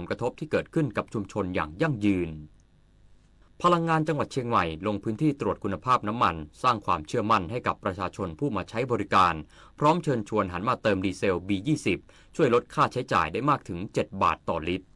ลกระทบที่เกิดขึ้นกับชุมชนอย่างยั่งยืน พลังงานจังหวัดเชียงใหม่ลงพื้นที่ตรวจคุณภาพน้ำมัน สร้างความเชื่อมั่นให้กับประชาชนผู้มาใช้บริการ พร้อมเชิญชวนหันมาเติมดีเซล บี ยี่สิบ ช่วยลดค่าใช้จ่ายได้มากถึง เจ็ด บาทต่อลิตร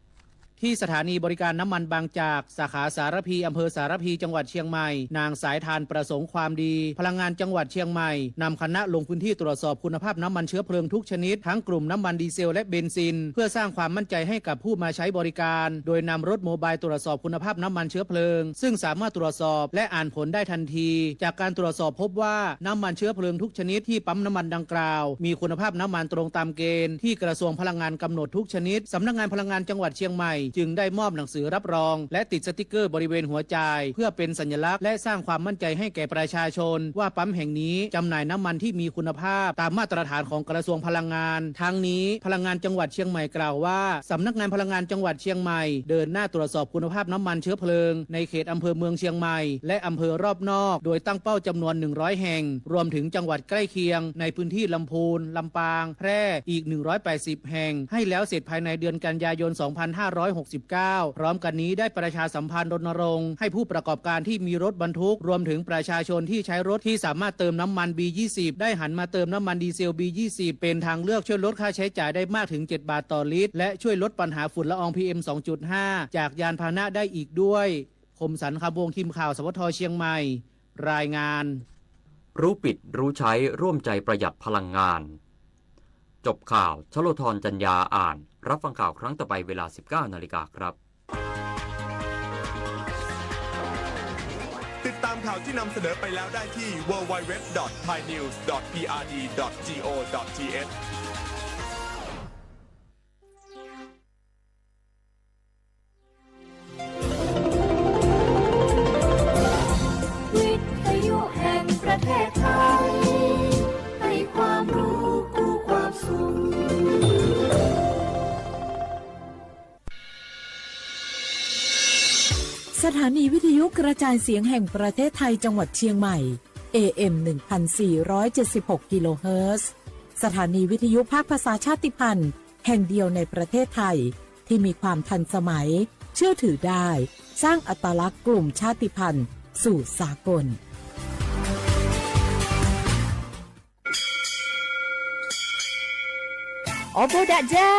ที่สถานีบริการน้ำมันบางจาก สาขาสารภี อำเภอสารภี จังหวัดเชียงใหม่ นางสายทานประสงค์ความดี พลังงานจังหวัดเชียงใหม่ นำคณะลงพื้นที่ตรวจสอบคุณภาพน้ำมันเชื้อเพลิงทุกชนิด ทั้งกลุ่มน้ำมันดีเซลและเบนซิน เพื่อสร้างความมั่นใจให้กับผู้มาใช้บริการ โดยนำรถโมบายตรวจสอบคุณภาพน้ำมันเชื้อเพลิง ซึ่งสามารถตรวจสอบและอ่านผลได้ทันที จากการตรวจสอบพบว่าน้ำมันเชื้อเพลิงทุกชนิดที่ปั๊มน้ำมันดังกล่าว มีคุณภาพน้ำมันตรงตามเกณฑ์ที่กระทรวงพลังงานกำหนดทุกชนิด สำนักงานพลังงานจังหวัดเชียงใหม่ จึงได้มอบหนังสือรับรอง และติดสติกเกอร์บริเวณหัวจ่าย เพื่อเป็นสัญลักษณ์และสร้างความมั่นใจให้แก่ประชาชน ว่าปั๊มแห่งนี้จำหน่ายน้ำมันที่มีคุณภาพตามมาตรฐานของกระทรวงพลังงาน ทั้งนี้พลังงานจังหวัดเชียงใหม่กล่าวว่า สำนักงานพลังงานจังหวัดเชียงใหม่ เดินหน้าตรวจสอบคุณภาพน้ำมันเชื้อเพลิงในเขตอำเภอเมืองเชียงใหม่ และอำเภอรอบนอก โดยตั้งเป้าจำนวน หนึ่งร้อย แห่ง รวมถึงจังหวัดใกล้เคียง ในพื้นที่ลำพูน ลำปาง แพร่ อีก หนึ่งร้อยแปดสิบ แห่ง ให้แล้วเสร็จภายในเดือนกันยายน สองพันห้าร้อยหกสิบเก้า พร้อมกันนี้ได้ประชาสัมพันธ์รณรงค์ให้ผู้ประกอบการที่มีรถบรรทุก รวมถึงประชาชนที่ใช้รถที่สามารถเติมน้ำมัน บี ยี่สิบ ได้หันมาเติมน้ำมันดีเซล บี ยี่สิบ เป็นทางเลือกช่วยลดค่าใช้จ่ายได้มากถึง เจ็ด บาทต่อลิตร และช่วยลดปัญหาฝุ่นละออง พีเอ็ม สองจุดห้า จากยานพาหนะได้อีกด้วย คมสันต์ คำวงศ์ ทีมข่าว สวท เชียงใหม่ รายงาน รู้ปิดรู้ใช้ร่วมใจประหยัดพลังงาน จบข่าว ชโลธร จันยา อ่าน รับฟังข่าวครั้งต่อไปเวลา สิบเก้านาฬิกาครับ ติดตามข่าวที่นำเสนอไปแล้วได้ที่ ดับเบิลยู ดับเบิลยู ดับเบิลยู ดอท ไทยนิวส์ ดอท พีอาร์ดี ดอท จี โอ ดอท ที เอช วิทยุแห่งประเทศไทย ให้ความรู้คู่ความสุข สถานีวิทยุกระจายเสียงแห่งประเทศไทยจังหวัดเชียงใหม่ เอ เอ็ม หนึ่งพันสี่ร้อยเจ็ดสิบหก กิโลเฮิรตซ์ สถานีวิทยุภาคภาษาชาติพันธุ์แห่งเดียวในประเทศไทย ที่มีความทันสมัย เชื่อถือได้ สร้างอัตลักษณ์กลุ่มชาติพันธุ์สู่สากล Ua npawg dam ja,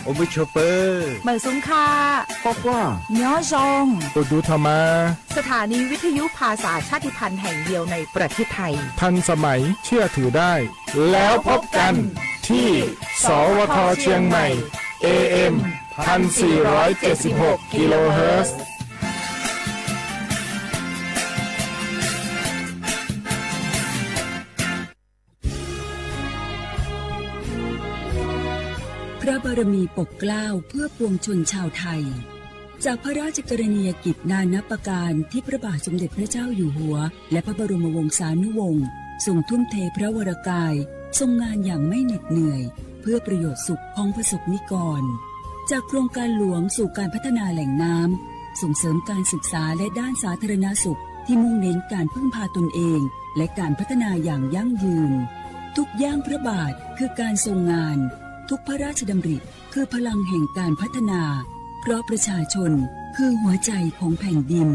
ua npawg chauv pawg, mawm xub kha, quaj quaj, nyob zoo, ua duv tho mas. สถานีวิทยุภาษาชาติพันธุ์แห่งเดียวในประเทศไทย ทันสมัย เชื่อถือได้ แล้วพบกันที่ สวท เชียงใหม่ เอ เอ็ม พันสี่ร้อยเจ็ดสิบหก กิโลเฮิรตซ์ พระบารมีปกเกล้าเพื่อปวงชนชาวไทย จากพระราชกรณียกิจนานับประการที่พระบาทสมเด็จพระเจ้าอยู่หัว และพระบรมวงศานุวงศ์ทรงทุ่มเทพระวรกาย ทรงงานอย่างไม่เหน็ดเหนื่อย เพื่อประโยชน์สุขของประสบนิกร จากโครงการหลวงสู่การพัฒนาแหล่งน้ำ ส่งเสริมการศึกษาและด้านสาธารณสุขที่มุ่งเน้นการพึ่งพาตนเอง และการพัฒนาอย่างยั่งยืน ทุกย่างพระบาทคือการทรงงาน ทุกพระราชดำริคือพลังแห่งการพัฒนา เพราะประชาชนคือหัวใจของแผ่นดิน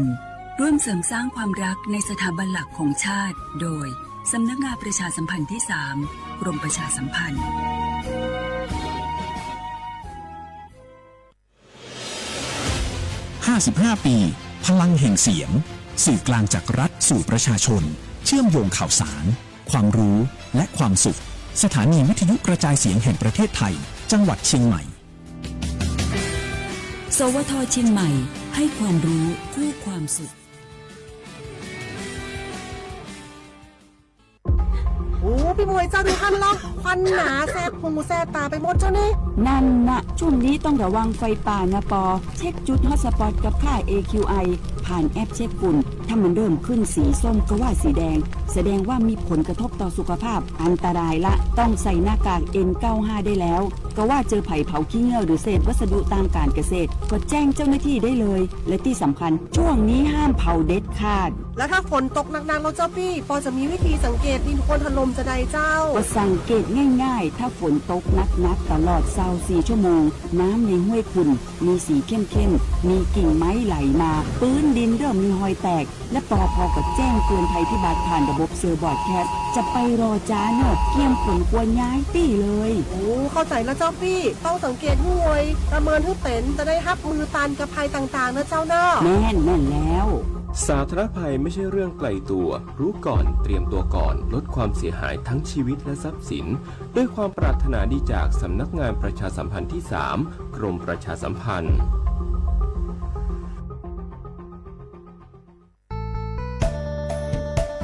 ร่วมเสริมสร้างความรักในสถาบันหลักของชาติ โดย สำนักงานประชาสัมพันธ์ที่สาม กรมประชาสัมพันธ์ ห้าสิบห้า ปี พลังแห่งเสียง สื่อกลางจากรัฐสู่ประชาชน เชื่อมโยงข่าวสาร ความรู้ และความสุข สถานีวิทยุกระจายเสียงแห่งประเทศไทย จังหวัดเชียงใหม่ สวท เชียงใหม่ ให้ความรู้คู่ความสุข โอ้ พี่มวยเจ้าดูท่านล่ะ ควันหนาแสบหูแสบตาไปหมดเจ้านี่ นั่นนะ ช่วงนี้ต้องระวังไฟป่านะปอ เช็คจุดฮอตสปอตกับค่า เอ คิว ไอ ผ่านแอปเช็คฝุ่น แถ ถ้ามันเริ่มขึ้นสีส้มก็ว่าสีแดง แสดงว่ามีผลกระทบต่อสุขภาพ อันตรายละ ต้องใส่หน้ากาก เอ็นเก้าห้า ได้แล้ว ก็ว่าเจอไผ่เผาขี้เถ้าหรือเศษวัสดุตามการเกษตร ก็แจ้งเจ้าหน้าที่ได้เลย และที่สำคัญ ช่วงนี้ห้ามเผาเด็ดขาด แล้วถ้าฝนตกหนักๆ แล้วเจ้าปี้ ปอจะมีวิธีสังเกตดินโคลนถล่มจะใดเจ้า ก็สังเกตง่ายๆ ถ้าฝนตกหนักๆ ตลอดซาวสี่ชั่วโมง น้ำในห้วยขุ่น มีสีเข้มๆ มีกิ่งไม้ไหลมา พื้นดินเริ่มมีฮอยแตก และปอพก็แจ้งเตือนภัยพิบัติผ่านระบบเซลล์บรอดแคสต์ จะไปรอจ้าเนอะ เกียมขนครัวย้ายตี้เลย โอ้ เข้าใจแล้วเจ้าปี้ ต้องสังเกตห้วย ประเมินให้เป็น จะได้ฮับมือตันกับภัยต่างๆ นะเจ้าเนอะ แม่น แม่นแล้ว สาธารณภัยไม่ใช่เรื่องไกลตัว รู้ก่อน เตรียมตัวก่อน ลดความเสียหายทั้งชีวิตและทรัพย์สิน ด้วยความปรารถนาดีจากสำนักงานประชาสัมพันธ์ที่สาม กรมประชาสัมพันธ์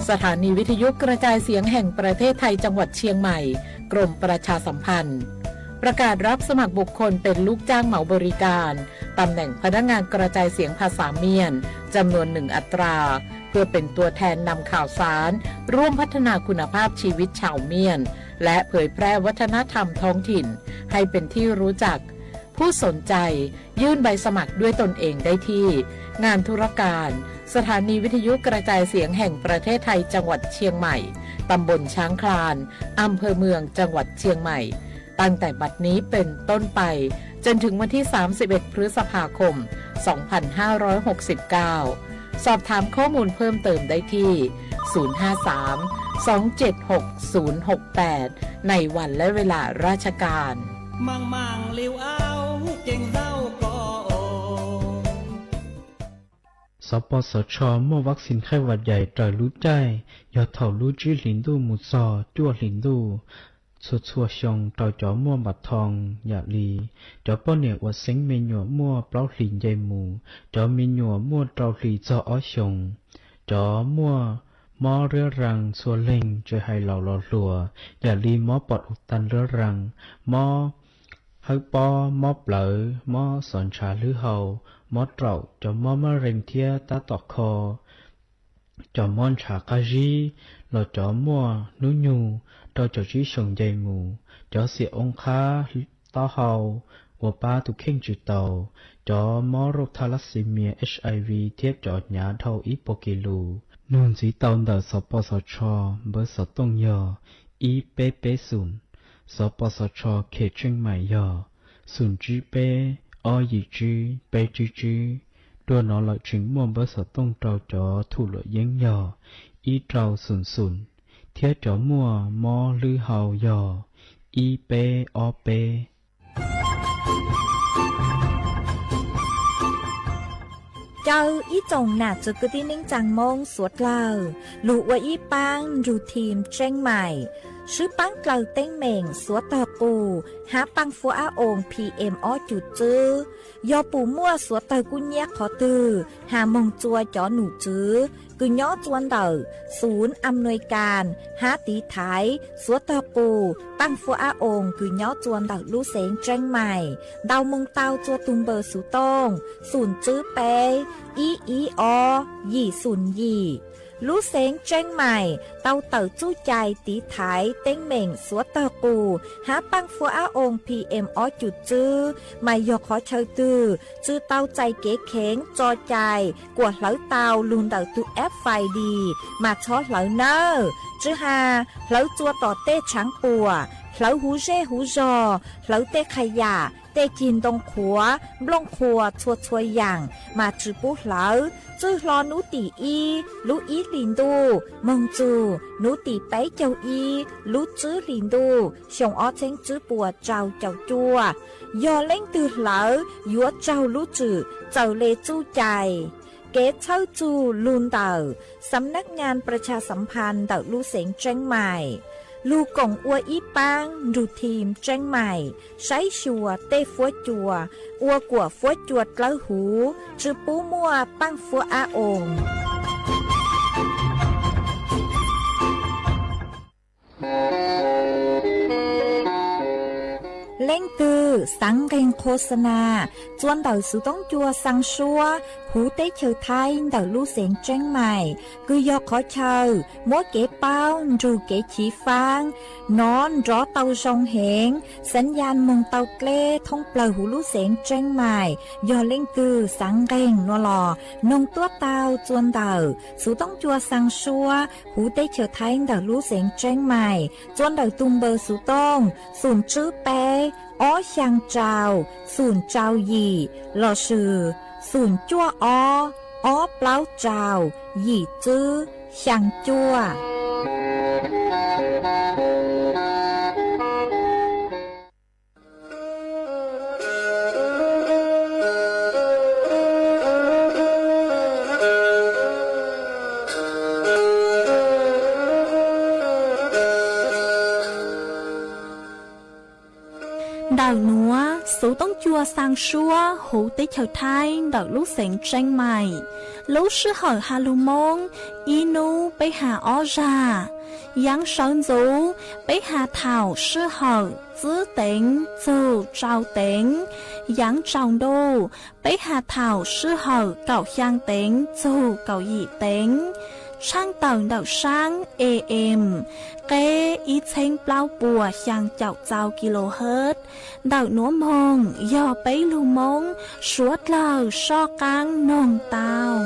สถานีวิทยุกระจายเสียงแห่งประเทศไทยจังหวัดเชียงใหม่ กรมประชาสัมพันธ์ ประกาศรับสมัครบุคคลเป็นลูกจ้างเหมาบริการ ตำแหน่งพนักงานกระจายเสียงภาษาเมียน จำนวนหนึ่งอัตรา เพื่อเป็นตัวแทนนำข่าวสาร ร่วมพัฒนาคุณภาพชีวิตชาวเมียน และเผยแพร่วัฒนธรรมท้องถิ่น ให้เป็นที่รู้จัก ผู้สนใจยื่นใบสมัครด้วยตนเองได้ที่ งานธุรการ สถานีวิทยุกระจายเสียงแห่งประเทศไทยจังหวัดเชียงใหม่ ตำบลช้างคลาน อำเภอเมืองจังหวัดเชียงใหม่ ตั้งแต่บัดนี้เป็นต้นไป จนถึงวันที่ สามสิบเอ็ด พฤษภาคม สองพันห้าร้อยหกสิบเก้า สอบถามข้อมูลเพิ่มเติมได้ที่ ศูนย์ห้าสามสองเจ็ดหกศูนย์หกแปด ในวันและเวลาราชการ มังมังลิวเอาเก่งเล่าก็โอ สปสช muaj vaccine ไข้หวัดใหญ่ raws lub caij yog thaum lub tsib hlis ntuj mus txog cuaj hlis ntuj txhua txhua xyoo rau cov muaj npam thoo yam li cov poj niam uas xeeb me nyuam muaj plaub hlis nce mus, cov me nyuam muaj rau hlis txog ob xyoos, cov muaj mob riab raa txhua leeg tsis hais laus los hluas yam li mob pom u ta riab raa, mob hawb pob, mob plawv, mob xov ntshav hlwb hau, mob raum, cov mob mab rees thiab tab tom kho, cov mob ntshav qab zib, los cov muaj hnub nyoog rau caum tsib xyoos nce mus, cov xiam oob qhab, taub hau uas pab tus kheej tsis tau, cov mob rauj tha las xi mias, HIV thiab cov hnyav dhau ib puas kis lus. Nug ntxiv tau ntawm xov pos xov tsho, npawb xov tooj yog ib peb peb xoom, xov pos xov tsho khes tseej maim yog xoom tsib peb ob yim tsib peb tsib tsib. Dua no lawm tseem muaj npawb xov tooj rau cov thum luam yeeb yog ib rau xoom xoom, thiab cov muaj mob hlwb hau yog ib peb ob peb. Caw ib tsoom nam txiv kwv tij neej tsaa Moob suav dlawg lug ua ib paab nrug thim tseeb maim, swb paab dlawg teeb meem suav tawg qus hab paaj fuab ab oos PM ob cum tswb. Yog pum muaj suav tawg kub nyab qhov twg has moog tsua cov nom tswv kws nyob tsua ntawm xum am nuis kas hab tiv thaiv suav tawg qus paaj fuab ab oos kws nyob tsua ntawm lub xeev tseeb maim. Ntaus moog tau tsua tug npawb xuv tooj xoom tswb peb ib ib ob yim xoom yim. Lub xeev tseeb maim tau tawm txuj cai tiv thaiv teeb meem suav tawg qus hab paaj fuab ab oos PM ob cum tswb, mas yog qhov chaw twg tsi tau txais kev kheev tso cai kuas hlawv tau lug ntawm tug app Find Dis mas txhob hlawv nawb. Tsi has hlawv tsua tom tej tshaav puam, hlawv huv zej huv zog, hlawv tej qha yam, tej cig ntoo qhuav, nplooj qhuas txhua txhua yaam mas tsi pub hlawv. Txwj hlo nub tim ib lub ib hlis ntuj moog txug nub tim peb caug ib lub tswb hlis ntuj xyoo ob txheeb tswb puas rau caum cuaj. Yog leej twg hlawv yuav raug lub tswm txawm le txuj cai. Kev txhawb txug lug ntawm Xam Nab Ngas Pras Tshas Xam Phas ntawm lub xeev Tseeb Maim. Lug koom ua ib paab nrug thim Tseeb Maim saib xyuas tej fuab cua, ua kuam fuab cua dlawb huv, tsi pub muaj paaj fuab ab oos. Leej twg xaav nqee qhua xa nas tsua ntawm xuv toob cua xaa suab Huv teb chaws Thaib ntawm lub xeev Tseeb Maim, kws yog qhov chaw muab kev paub nrug kev chiv faab nov nrov tau zoo heev, xaav yaj moog tau dleb thoob plawg huv lub xeev Tseeb Maim, yog leej twg xaav nqeeg nuav los noog tuab taug txuas ntawm xuv toob cua xaa suab huv teb chaws Thaib ntawm lub xeev Tseeb Maim, txuas ntawm tug npawb xuv tooj xoom tswb peb ob xyaa rau xoom rau yim lossis xoom cuaj ob ob plaub rau yim tswb xyaa cuaj. Ntawm nuav xuv toob cua xaa suab huv teb chaws Thaib ntawm lub xeev Tseeb Maim, lub sij hawm has lug Moob ib nub peb has ob zag. Yaav sawv ntxuv peb has thaum sij hawm tsib teev txug rau teev. Yaav tsaus ntuj peb has thaum sij hawm kaum xyaa teev txug kaum yim teev. Tshaaj tawm ntawm saab A M qeb ib txheeb plaub puas xyaa caum txau kilohertz. Ntawm nuav moog yog peb lug Moob suav dlawg soj qaab noog tau.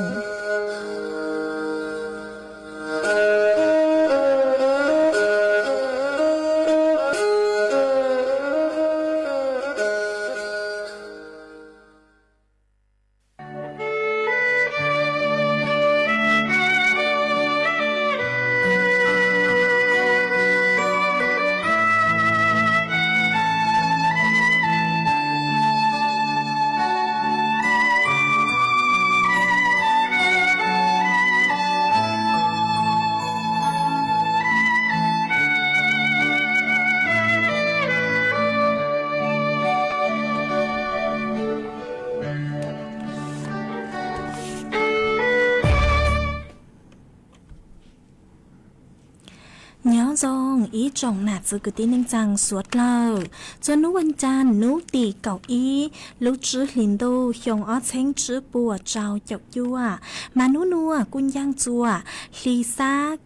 Nyob zoo ib tsoom nam txiv kwv tij neej tsaa suav dlawg, txuas nub vas cas nub tim kaum ib lub tsib hlis ntuj xyoo ob txheeb tsib puas rau caum cuaj, mas nub nuav kuj ncaaj txuas hli xab,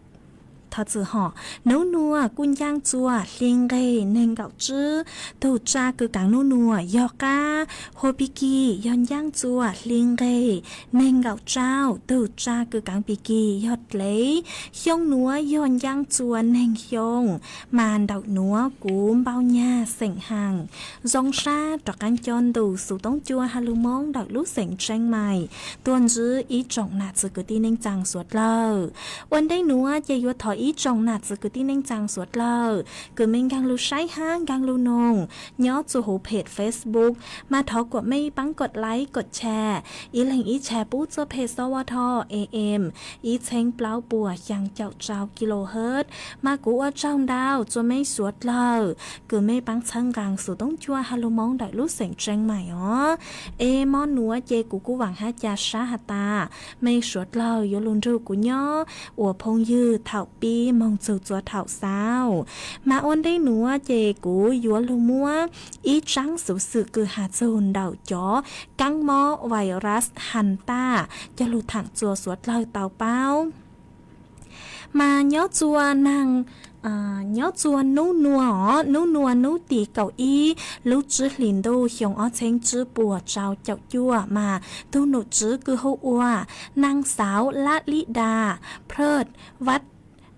thov txim hom, nub nuav kuj ncaaj txuas hli nqeg neeg nkaum tsib, tug tsa kws kaav nub nuav yog qab, hua pig kig yog ncaaj txuas hli nqeg neeg nkaum rau, tug tsa kws kaav pig kig yog dlev. Xyoo nuav yog ncaaj txuas neeg xyoo, mas ntawm nuav kuv npau nyag xeem haas zoo sab rov qaab coj ntu xuv toob cua has lug Moob ntawm lub xeem Tseeb Maim tuaj ntsib ib tsoom nam txiv kwv tij neej tsaa suav dlawg. Ua ntej nuav ces yuav thov ib tsoom nam txiv kwv tij neej tsaa suav dlawg kws mej nkaag lug saib hab nkaag lug noog nyob txug huv phem Facebook, mas thov kuas mej paab kov like kov share, ib leeg ib share pub txug phem xov ua tho A M ib txheeb plaub puas xyaa caum rau kilohertz. Mas kuv ua tsaug ntau txug mej suav dlawg kws mej paab txhawb nqaa xuv toob cua has lug Moob ntawm lub xeem Tseeb Maim os. Es mo nuav ces kuv kuj vaam hab ca sab has tas mej suav dlawg yuav lug nrug kuv nyob ua phooj ywg thaum pib moog txug txua thaum xaus. Mas ua ntej nuav ces kuv yuav lug muab ib tsaab xuv xwm kws has txug ntawm cov kaab mob virus Hantax coj lug thaam txua suav dlawg tau paub. Mas nyob txua naag, nyob txua nub nuav os, nub nuav nub tim kaum ib lub tsib hlis ntuj xyoo ob txheeb tsib puas rau caum cuaj, mas tug nom tswv kws hu ua naag xauv Lab Lib Das Phawj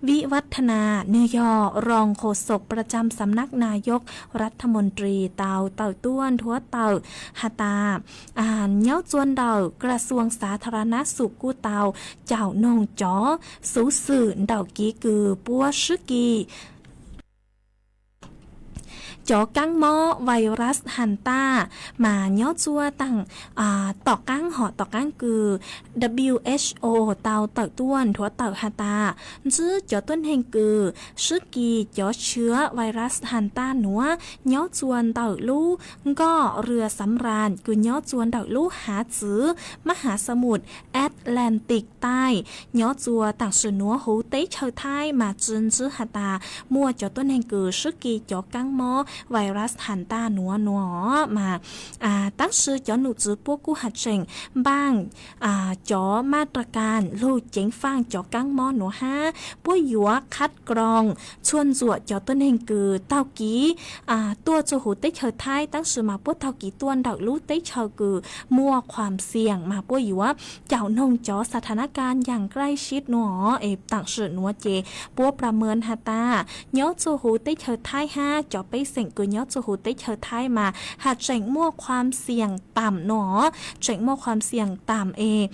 Vib Vaj Thas Nas, nwg yog รองโฆษกประจำสำนักนายกรัฐมนตรี tau tawm tuaj nthuav tawm has tas nyob txua ntawm กระทรวงสาธารณสุข kuj tau caum noog cov xuv xwm ntawm kev kws puab sib kis cov kaab mob virus Hantax, mas nyob txua taam tom qaab hom tom qaab kws W H O tau tawm tuaj nthuav tawm has tas ntsib cov tuab neeg kws sib kis cov tshwv virus Hantax nuav nyob txua ntawm lub nkoj เรือสำราญ kws nyob txua ntawm lub hav txwv มหาสมุทรแอตแลนติกใต้ nyob txua taam sim nuav huv teb chaws Thaib mas tsi ntsib has tas muaj cov tuab neeg kws sib kis cov kaab mob virus Hanta nuav nuav mas, tab sis cov nom tswv puab kuj has tseem npaaj cov maj ra kas lug ceev faaj cov kaab mob nuav hab puab yuav khab kroos txhua ntxuam cov tuab neeg kws taug kev tuaj txug huv teb chaws Thaib, tab sis mas puab taug kev tuaj ntawm lub teb chaws kws muaj khuam xiam mas puab yuav caum noog cov xa tha nab kas yaam nqaij sib nuav es taam sim nuav ces puab pla mees has tas nyob txug huv teb chaws Thaib hab cov pej xeem kws nyob txug huv teb chaws Thaib mas has tseem muaj khuam xiam taam nuav, tseem muaj khuam xiam taam es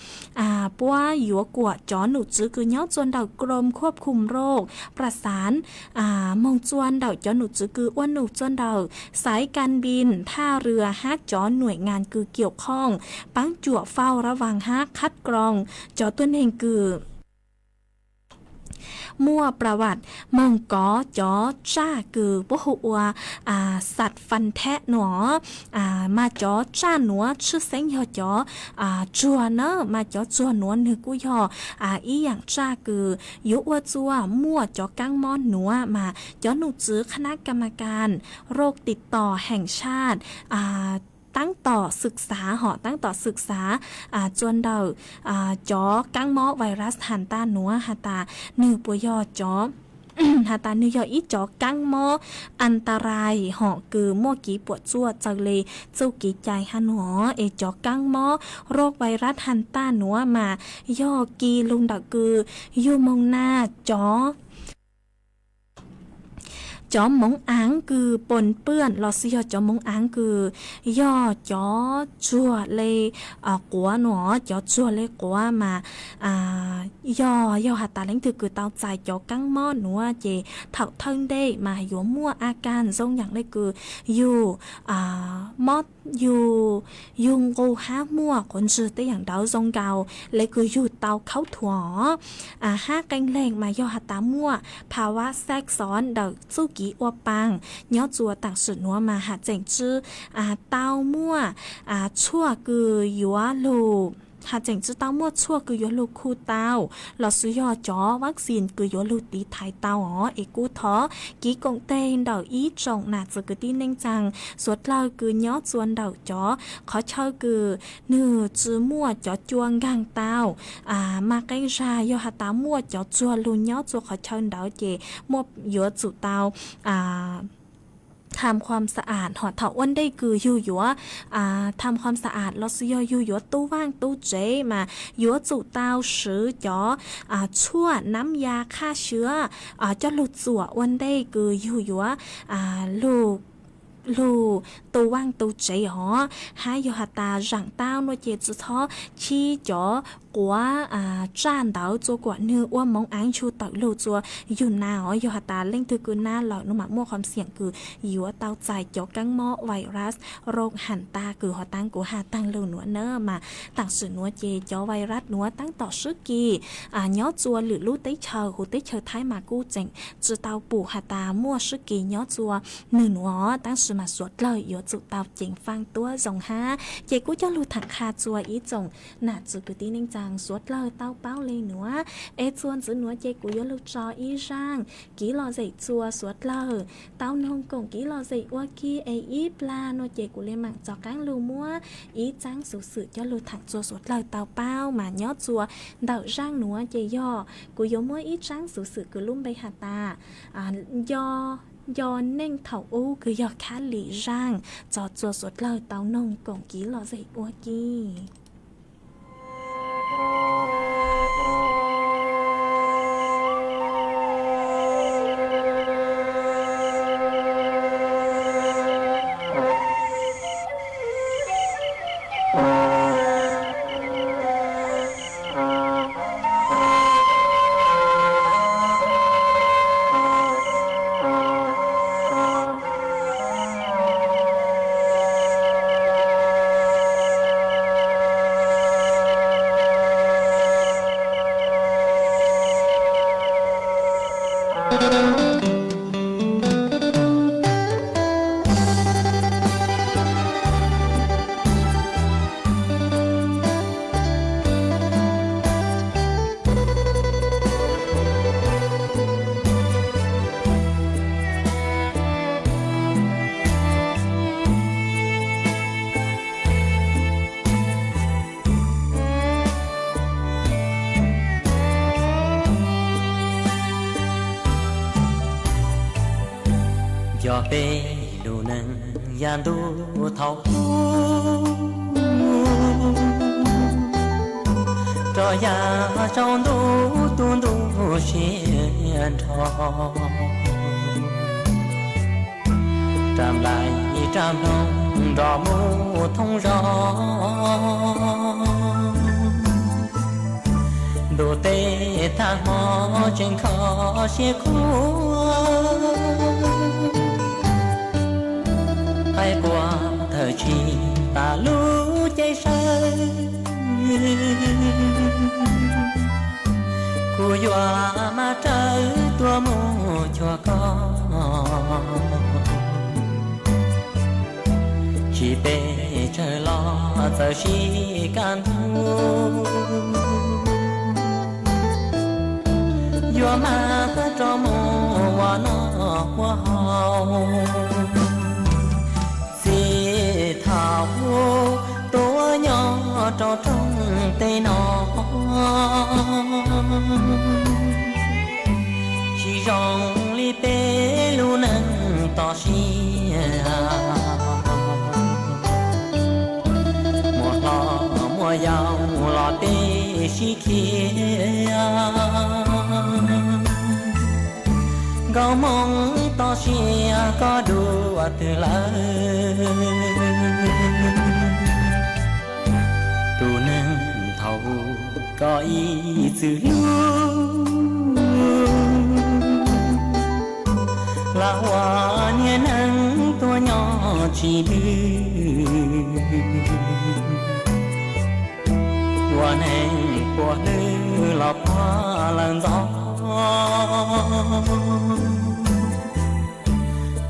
puab yuav kuam cov nom tswv kws nyob txua ntawm krom khuab khum roj pras xaav moog txua ntawm cov nom tswv kws ua num txua ntawm xaiv kas npis thaj rua hab cov nuam ngas kws kiaum khoom paab cuam fauj ra vaag hab khab kroos cov tuab neeg kws muaj pla vaj moog kov cov tsaj kws puab hu ua xav fas thab nuav mas cov tsaj nuav tshwj xeeb yog cov tsuag na mas cov tsuag nuav nwg kuj yog ib yaam tsaj kws yuav ua txua muaj cov kaab mob nuav mas cov nom tswv khab nab kas mas kas roj tim tom heem saj taab tom xwm xav hom taab tom xwm xav txua ntawm cov kaab mob virus Hanta nuav has tas nwg puas yog cov has tas nwg yog ib cov kaab mob antarai hom kws muaj kev puam txuaj txawv le txuj kev cai hab nuav es cov kaab mob roj virus Hanta nuav mas yog kis lug ntawm kws yug moog nag cov cov moov aav kws poos pwj lossis yog cov moov aav kws yog cov tsuag le quav nuav, cov tsuag le quav mas yog yog has tas leej twg kws tau txais cov kaab mob nuav ces thaum thawj ntej mas yuav muaj a kas zoo yaam le kws yug mob, yug, yug nqus hab muaj quav ntswg tej yaam ntawd zoo nkaus le kws yug tau khaub thuas hab qee leeg mas yog has tas muaj phav vav xav xov ntawm txuj kev ua paas nyob txua taam sim nuav mas has tseem tsi tau muaj tshuaj kws yuav lug has tseem tsi tau muaj tshuaj kws yuav lug khu tau lossis yog cov vaccine kws yuav lug tiv thaiv tau os. Es kuv thov kev koom teg ntawm ib tsoom nam txiv kwv tij neej tsaa suav dlawg kws nyob txua ntawm cov qhov chaw kws nwg tsi muaj cov cua nkaag tau mas qee zag yog has tas muaj cov tsuag lug nyob txua qhov chaw ntawd ces muaj yuav tsum tau tham khua xa am hom thaum ua ntej kws yug yuav tham khua xa am lossis yog yug yuav tu vaaj tu tsev mas yuav tsum tau swv cov tshuaj nab ya qhaj xyuav coj lug txuam ua ntej kws yug yuav lug tu vaaj tu tsev os. Hab yog has tas zaam tau nuav ces tsi txhob chib cov quav tsaj ntawd txua kuam nwg ua moov aav ntsug tawm lug txua yug nab os. Yog has tas leej twg kws nab lawm nuav mas muaj khom xiam kws yuav tau txais cov kaab mob virus roo has tas kws hov taab kuv has taag lug nuav na mas taam sim nuav ces cov virus nuav taab tom swb kis nyob txua lwm lub teb chaws huv teb chaws Thaib mas kuj tseem tsi tau pum has tas muaj swb kis nyob txua nwg nuav, tab sis mas suav dlawg yuav tsum tau ceev faaj tuab zoo hab. Ces kuj coj lug thaam qha txua ib tsoom nam txiv kwv tij neej tsaa suav dlawg tau paub le nuav. Es txua ntxiv nuav ces kuv yuav lug tso ib zaaj kev lom zem txua suav dlawg tau noog koom kev lom zem ua ke. Es ib plag nuav ces kuv le maam rov qaab lug muab ib tsaab xuv xwm coj lug thaam txua suav dlawg tau paub mas nyob txua ntawm zaaj nuav ces yog kuv yuav muab ib tsaab xuv xwm kws lub npe has tas nco, nco neej thaum ub kws yog khab lim zaaj tso txua suav dlawg tau noog koom kev lom zem ua ke. Peb lub neej yav ntuj thaum ub, rov yav tsaus ntuj tu ntuj siab nrho, rab nplais rab nplooj nrog mus thoob zos, ntuj teb tag hmo tseem kho siab khuav. Qaib qua thawm tsis tas lub cev saw, kuv yuav maj rawv tuaj mus cuag koj. Tsis pes tsawg los txawm sib kaj ntug, yuav mag rov mus ua noj ua haus. Txij thaum tuaj nyob rau rooj teb no, tsis zoo li peb lub neej toj siab. Muaj hlob muaj yau los peb sib khiav, nkauj Hmoob toj siab koj dua twg lawm? Tus neeg thaum ub koj ib txwm hlub, lam ua niag neeg tuag nyob tsis dwb, ua neeg puas hlwb los puag lawm ntxov,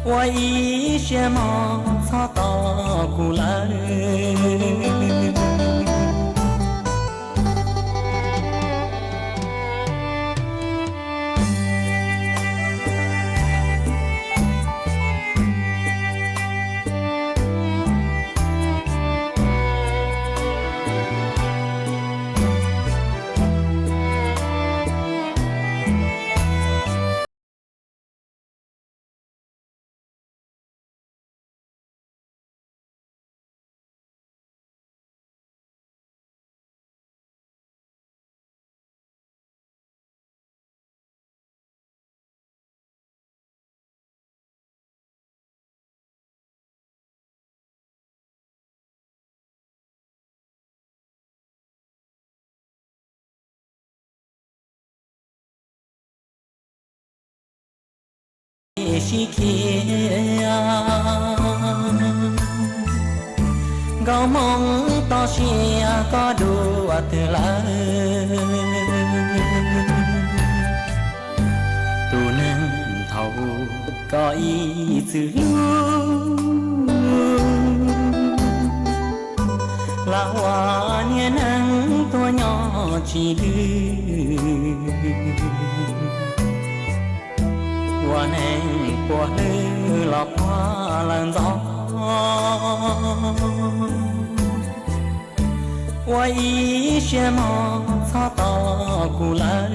ua ib siab mog txhob tos kuv lawm. Sib khiav, nkauj Hmoob toj siab koj dua twg lawm? Tus neeg thaum ub koj ib txwm hlub, lam ua niag neeg tuag nyob tsis dwb, ua neeg puas hlwb los puag lawm ntxov, ua ib siab mog txhob tos kuv lawm.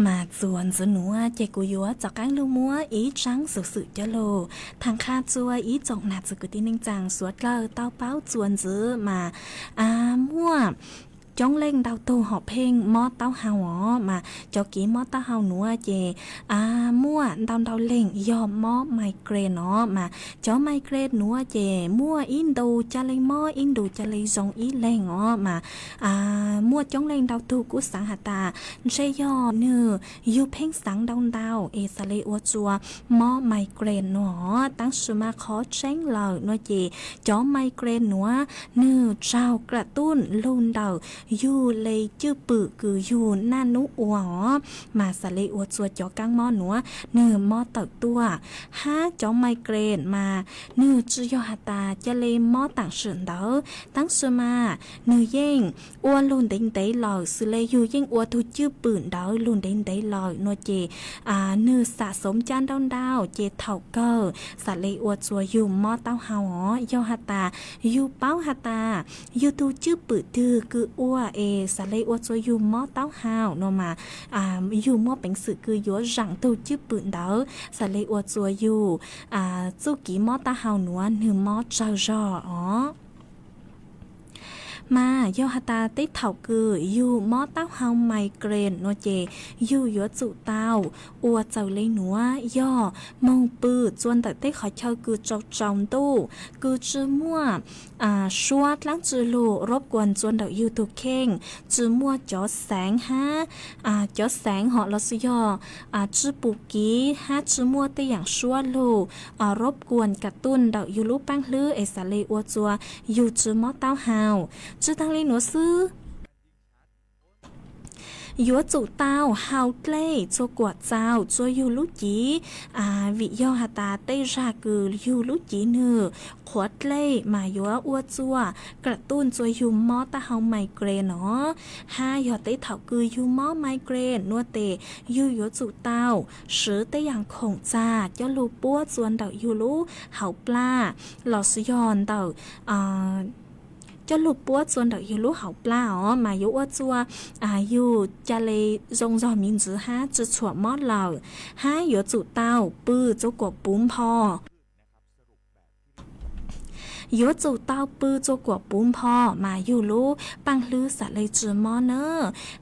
Mas txuas ntxiv nuav ces kuv yuav rov qaab lug muab ib tsaab xuv xwm coj lug thaam qha txug ib tsoom nam txiv kwv tij neej tsaa suav dlawg tau paub txuas ntxiv mas muaj Coob leej ntau tug hom pheej mob taub hau os, mas cov kiv mob taub hau nuav ces muaj ntau ntau leej yog mob migraine os, mas cov migraine nuav ces muaj ib ntu ca le mob ib ntu ca le zoo ib leeg os, mas muaj coob leej ntau tug kuj xaav has tas ntshe yog nwg yug pheej xaav ntau ntau es xav le ua tsua mob migraine nuav os. Tab sis mas qhov tseeb lawm nuav ces cov migraine nuav nwg raug kram tuj lug ntawm yug le cwj pwm kws yug naj nub ua os, mas xav le ua tsua cov kaab mob nuav nwg mob tawm tuaj. Hab cov migraine mas nwg tsi yog has tas ca le mob taam sim ntawd, tab sis mas nwg yeej ua lug ntev ntev lawm, xws le yug yeej ua tug cwj pwm ntawd lug ntev ntev lawm nuav ces nwg xam xoov ca ntau ntau ces thaum kawg xav le ua tsua yug mob taub hau os. Yog has tas yug paub has tas yug tug cwj pwm twg kws ua es xav le ua tsua yug mob taub hau nuav mas yug muaj peev xwm kws yuav zaam tug cwj pwm ntawd xav le ua tsua yug txuj kiv mob taub hau nuav nwg mob tsawg zog os. Mas yog has tas teb thaum kws yug mob taub hau migraine nuav ces yug yuav tsum tau ua txawm le nuav, yog moog pw tsua ntawm tej qhov chaw kws tsaus tsaus ntuj, kws tsi muaj suab dlaab tsi lug rov kuas tsua ntawm yug tug kheej, tsi muaj cov xeev hab cov xeev hom lossis yog tsi pum kiv hab tsi muaj tej yaam suab lug rov kuas kam tuj ntawm yug lub paab hlwb es xav le ua tsua yug tsi mob taub hau. Tsi taag le nuav xwb, yuav tsum tau hau dlej tsua kuam txaus tsua yug lub civ, vim yog has tas tej zag kws yug lub civ nwg qhuav dlej mas yuav ua tsua kram tuj tsua yug mob taub hau migraine no. Hab yog teb thaum kws yug mob migraine nuav tes yug yuav tsum tau swv tej yaam khoom txag coj lug puab tsua ntawm yug lub hauv plaj lossis yog ntawm coj lug puab tsua ntawm yug lub hauv plaj os mas yuav ua tsua yug ca le zoo zog me ntsis hab tsi tshua mob lawm. Hab yuav tsum tau pw tsua kuam puv npho. Yuav tsum tau pw tsua kuam puv npho mas yug lub paaj hlwb xav le tsi mob na.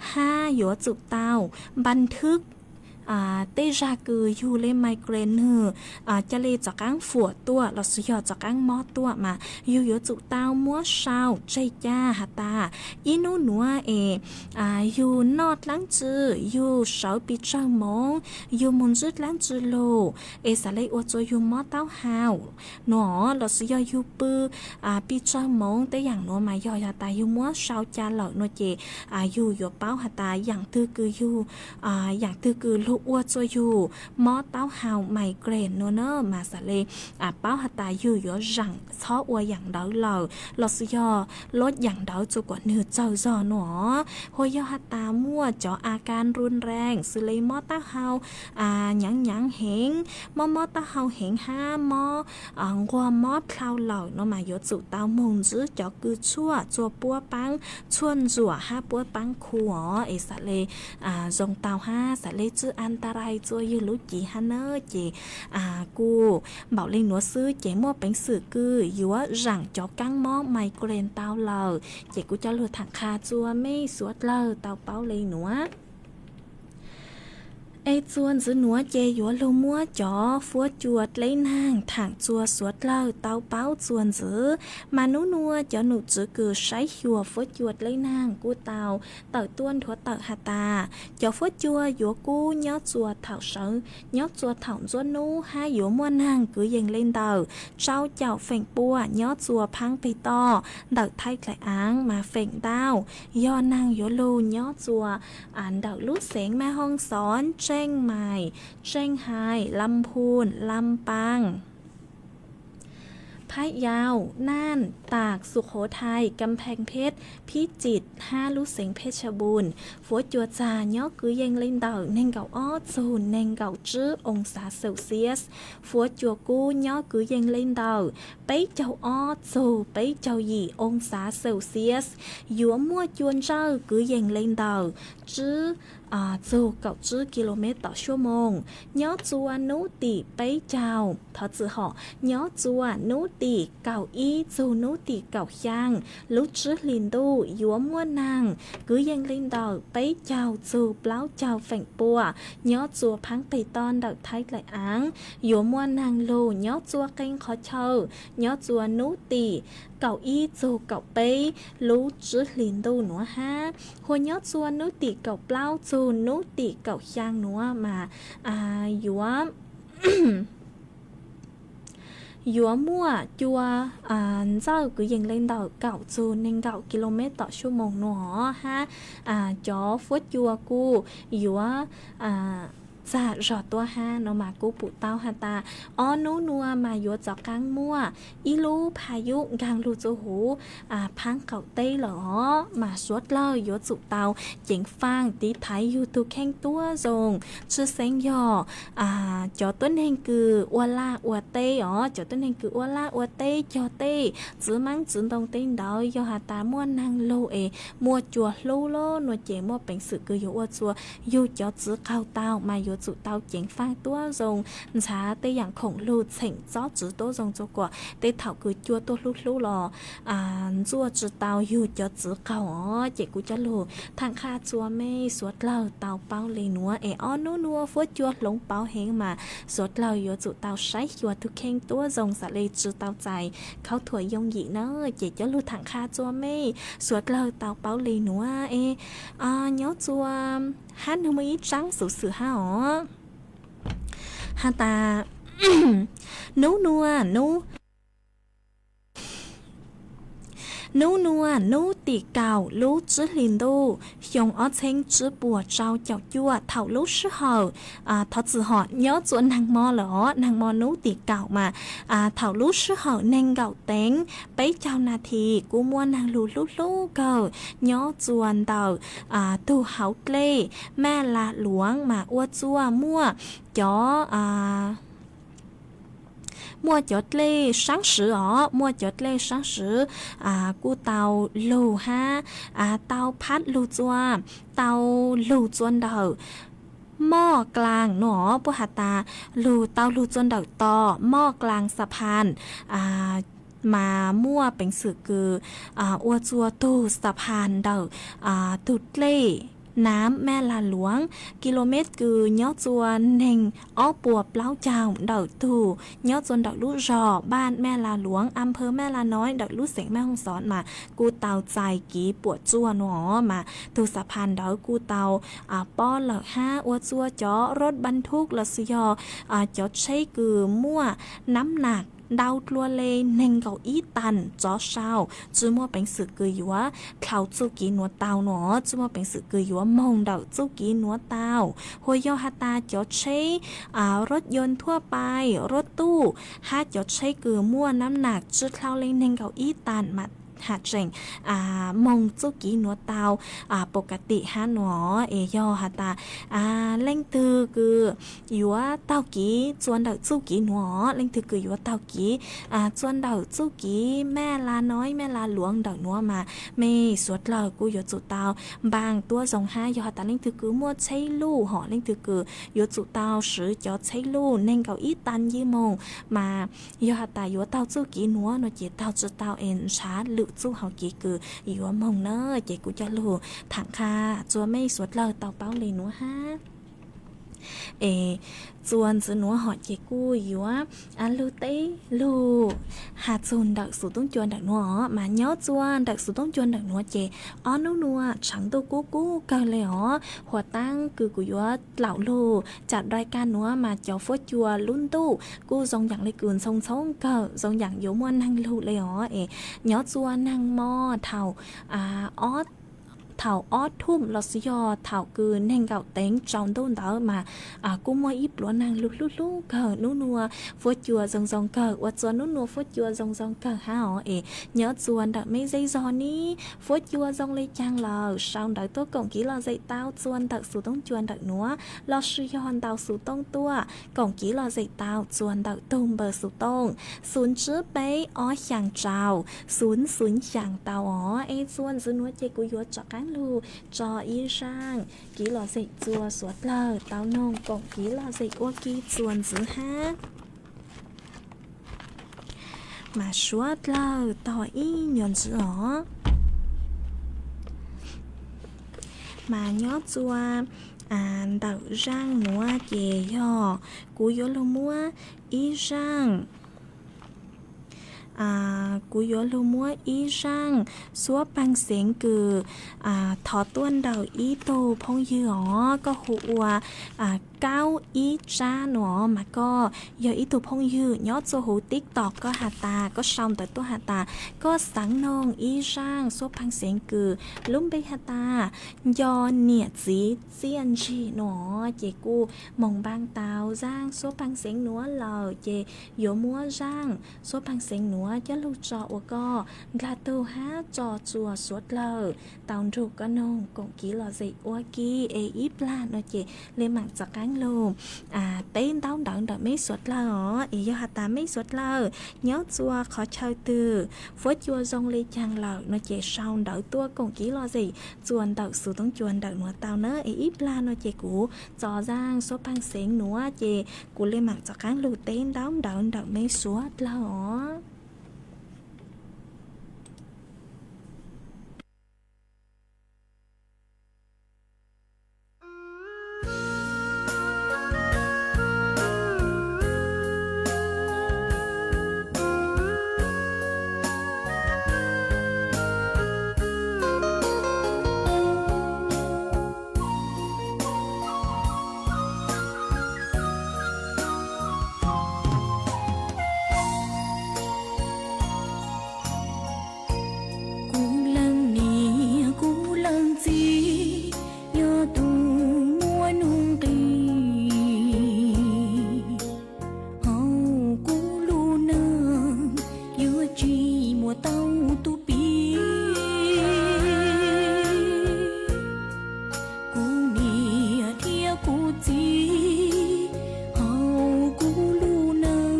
Hab yuav tsum tau npa thwb tej zag kws yug le migraine nwg ca le rov qaab fuam tuaj lossis yog rov qaab mob tuaj mas yug yuav tsum tau muab sau tseg ca has tas ib nub nuav es yug noj dlaab tsi, yug sawv pes tsawg moov, yug moog ntsib dlaab tsi lug es xav le ua tsua yug mob taub hau nuav lossis yog yug pw pes tsawg moov tej yaam nuav mas yog has tas yug muab sau ca lawm nuav ces yug yuav paub has tas yaam twg kws yug yaam twg kws lug ua tsua yug mob taub hau migraine nuav na mas xav le paub has tas yug yuav zaam txhob ua yaam ntawd lawm lossis yog luab yaam ntawd tsua kuam nwg tsawg zog nuav. Hos yog has tas muaj cov a ka nrun rees xws le mob taub hau nyaav nyaav heev, mob mob taub hau heev hab mob nquag mob dlhau lawm no mas yuav tsum tau moog ntsib cov kws tshuaj tsua puab paab, tshuaj ntsuam hab puab paab khu os es xav le zoo tau hab xav le tsi a ta rai tsua yug lub civ hab na. Ces kuj npaum le nuav xwb ces muaj peev xwm kws yuav zaam cov kaab mob migraine tau lawm ces kuv coj lug thaam qha tsua mej suav dlawg tau paub le nuav. Es tsua ntxiv nuav ces yuav lug muab cov fuab cua dleb naag thaam tsua suav dlawg tau paub tsua ntxiv. Mas nub nuav cov num tswv kws saib xyuas fuab cua dleb naag kuj tau tawm tuaj nthuav tawm has tas cov fuab cua yuav kub nyob tsua thaum sawv, nyob tsua thaum ntsuab nub hab yuav muaj naag kwv yees le ntawm rau caum feem pua nyob tsua phaab peg toj ntawm thaib dlaim aav mas feem ntau yog naag yuav lug nyob tsua ntawm lub xeev Maj Hooj Xov, Tseej Mais, Tseej Hais, Lam Phun, Lam Paaj, Phab Yau, Naj, Taag, Suk Qhuv Thai, Kam Pheej Pheb, Phib Tsim hab lub xeev Pheb Tsha Npum. Fuav cua txag nyob kwv yees le ntawm neeg nkaum ob txug neeg nkaum tsib oo xav Celsius. Fuav cua kub nyob kwv yees le ntawm peb caug ob txug peb caug yim oo xav Celsius. Yuav muaj cua ntsawj kwv yees le ntawm tsib txug kaum tsib ki lo mev tom suab moos. Nyob tsua nub tim peb caug, thov txim hom, nyob tsua nub tim kaum ib txug nub tim kaum xyaa lub tsib hlis ntuj yuav muaj neeg kwv yees le ntawm peb caug txug plaub caug feem pua nyob txua phaab qig toj ntawm Thaib Dlaim Aav. Yuav muaj neeg lug nyob txua qee qhov chaw nyob txua nub tim kaum ib txug kaum peb lub tsib hlis ntuj nuav hab, hua nyob txua nub tim kaum plaub txug nub tim kaum xyaa nuav mas yuav yuav muaj cua ntxawj kwv yees le ntawm kaum txug neeg nkaum kilomev tom suab moos nuav hab cov fuab cua kuj yuav txag zog tuab hab no mas kuj pum tau has tas ob nub nuav mas yuav tov qaab muaj ib lub phaj yub nkaag lug txua huv phaab qaum teb lawm os. Mas suav dlawg yuav tsum tau ceev faaj tiv thaiv yug tug kheej tuab zoo, tshwj xeeb yog cov tuab neeg kws ua laj ua teb os. Cov tuab neeg kws ua laj ua teb cog tej txiv maab txiv ntoo teb ntawd, yog has tas muaj neeg lug es muaj cua hlub lawm nuav ces muaj peev xwm kws yuav ua txua yug cov txiv qaug tau mas yuav tsum tau ceev faaj tuab zoo, ntxhaav tej yaam khoom lug txheem txob tswv tuab zoo txua kuas tej thaum kws cua tuaj hlub hlub los ntxuaj tsi tau yug cov txiv qaug os. Ces kuv coj lug thaam qha txua mej suav dlawg tau paub le nuav es ob nub nuav fuab cua hloov pauv heev mas suav dlawg yuav tsum tau saib xyuas tug kheej tuab zoo, xam le tsi tau txais khaub thuas yooj yim na. Ces coj lug thaam qha txua mej suav dlawg tau paub le nuav es nyob txua hab nwg muaj ib tsaab xuv xwm hab os. Has tas nub nuav nub nub nuav nub tim kaum lub tsib hlis ntuj xyoo ob txheeb tsib puas tsau caum cuaj thaum lub sij hawm, thov txim hom, nyob txua neeg mo lawm os, neeg mo nub tim kaum mas thaum lub sij hawm neeg nkaum teev peb caug nas this kuj muaj neeg lug hlub hlub kawg nyob txua ntawm tug hauv dlej Maj Laj Luav mas ua txua muaj cov muaj cov dlej saab swv os, muaj cov dlej saab swv kuj tau lug hab tau phab lug txua, tau lug txua ntawm moj klaas no, puab has tas lug tau lug txua ntawm tos moj klaas xab phan mas muaj peev xwm kws ua txua tug xab phan ntawm tug dlej Nam Maj Laj Luav, kilomev kws nyob txua neeg ob puas plaub caug ntawm tug, nyob txua ntawm lub zog Npaj Maj Laj Luav, Amphaw Maj Laj Noiv ntawm lub xeev Maj Hooj Xov mas kuj tau txais kiv puam txuaj no mas tug xab phan ntawd kuj tau pob lawm hab ua txua cov rub npab thuj los sis yog cov tsheb kws muaj nab nam ntau dlua le neeg nkaum ib tas tsov sau tsi muaj peev xwm kws yuav dlhau txuj kiv nuav tau no, tsi muaj peev xwm kws yuav moog ntawm txuj kiv nuav tau. Hua yog has tas cov tsheb rub yoos thuaj pais, rub tuj hab cov tsheb kws muaj nab nam tsi dlhau le neeg nkaum ib tas mas has tseem moog txuj kiv nuav tau pus ka tim hab no. Es yog has tas leej twg kws yuav taug kiv txua ntawm txuj kiv nuav, leej twg kws yuav taug kiv txua ntawm txuj kiv Maj Laj Noiv, Maj Laj Luav ntawm nuav mas mej suav dlawg kuj yuav tsum tau npaaj tuab zoo hab. Yog has tas leej twg kws muaj tsheb luj hom leej twg kws yuav tsum tau swv cov tsheb luj neeg nkaum ib tas yim moog mas yog has tas yuav taug txuj kiv nuav no ces taug tsi tau es ntshav lwm txuj hauv kiv kws yuav moog na. Ces kuv coj lug tham qha txua mej suav dlawg tau paub le nuav hab. Es txua ntxiv nuav hom ces kuj yuav lug teb lug has txug ntawm xuv toob cua ntawm nuav os. Mas nyob txua ntawm xuv toob cua ntawm nuav ces ob nub nuav tshav ntuj kub kub kawg le os. Huas taab kws kuv yuav dlaum lug cam dai kaj nuav mas cov fuab cua lub ntuj kuj zoo yaam le kws ntxhoo ntxhoo kawg, zoo yaam yuav muaj neeg lug le os. Es nyob txua neeg mo thaum thaum ob thum los sis yog thaum kws neeg nkaum teev tsaus ntuj ntawd mas kuj muaj ib pluav neeg lug hlub hlub kawg. Nub nuav fuab cua zoo zoo kawg, ua txua nub nuav fuab cua zoo zoo kawg hab os. Es nyob txua ntawm mej zej zog ne, fuab cua zoo le caag lawm sau ntawv tuaj koom kiv lom zem tau txua ntawm xuv toob cua ntawm nuav los sis yog ntau xuv tooj tuaj koom kiv lom zem tau txua ntawm tug npawb xuv tooj xu tsib peb ob xyaa rau xu xu xyaa tau os. Es txua ntxiv nuav ces kuv yuav rov qaab lug tso ib zaaj kiv lom zem txua suav dlawg tau noog koom kiv lom zem ua ke txua ntxiv hab. mas suav dlawg tog ib nyuag ntsis os. Mas nyob txua ntawm zaaj nuav ces yog kuv yuav lug muab ib zaaj, kuv yuav lug muab ib zaaj suab paag xeev kws thov tuaj ntawm ib tug phooj ywg os, koj hu ua Kaub Ib Tsab nuav mas koj yog ib tug phooj ywg nyob txua huv TikTok koj has tas, koj sau ntawv tuaj has tas koj xaav noog ib zaaj suab paag xeev kws lub npe has tas nco niam txiv txiaj ntsig nuav ces kuj moog npaaj tau zaaj suab paag xeev nuav lawm ces yuav muab zaaj suab paag xeev nuav coj lug tso ua koj dlawg tug hab tso txua suav dlawg tau nrug koj noog koom kiv lom zem ua ke es ib plag no ces le maam rov qaab lug teb ntaub ntawv ntawm meb suav dlawg os. Es yog has tas meb suav dlawg nyob txua qhov chaw twg, fuab cua zoo le caag lawm no ces sau ntawv tuaj koom kiv lom zem txua ntawm xuv toob cua ntawm nuav tau na. Es ib plag no ces kuv tso zaaj suab paag xeev nuav ces kuv le maam rov qaab lug teb ntaub ntawv ntawm meb suav dlawg os. Kuv leej niam kuv leej txiv yog tug muaj nuj nqis hauv kuv lub neej, yuav tsi muaj tau tus piv. Kuv niam thiab kuv txiv hauv kuv lub neej,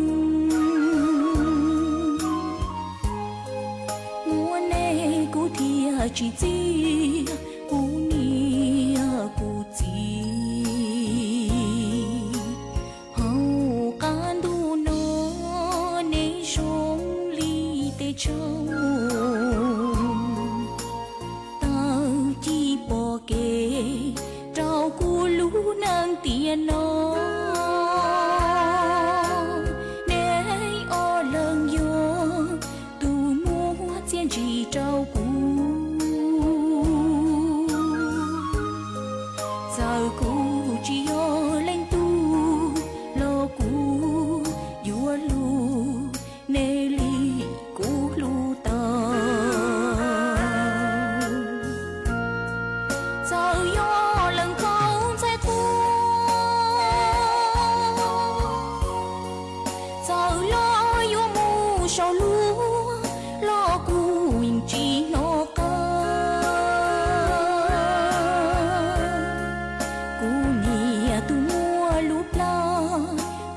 muaj nej kuv thiaj tsis txiaj, kuv niam kuv txiv. Hauv qab ntuj no nej zoo li tej tshauj, tawg ci pom kev rau kuv lub neej tiam no. Neb ob leeg yog tus muaj txiaj ntsig rau kuv, txawm kuv tsis yog leej twg los kuv yuav hlub neb li kuv hlub tau. Txawm yog leej txaus ntshai quaj, txawm los yuav mus saum luag los kuv yeej tsis hnov qab. Kuv niam tus muaj lub plag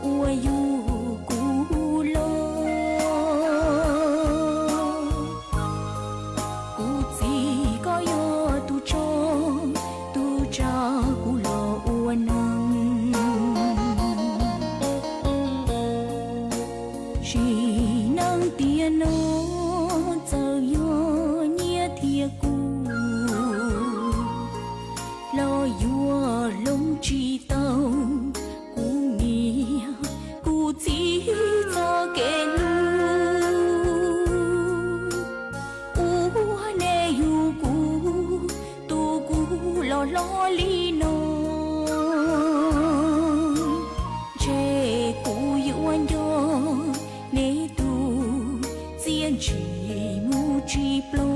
uas yug kuv los, kuv txiv koj yog tus tso, tus tsa kuv los ua neeg. Sim neej tiam no txawm yog nyiaj thiab kub, los yuav hloov tsis tau kuv niam kuv txiv txoj kev hlub. Ua nej yug kuv, tu kuv los hlob li no, ntshe kuv yuav nco nej tus txiaj ntsig mus tsis ploj.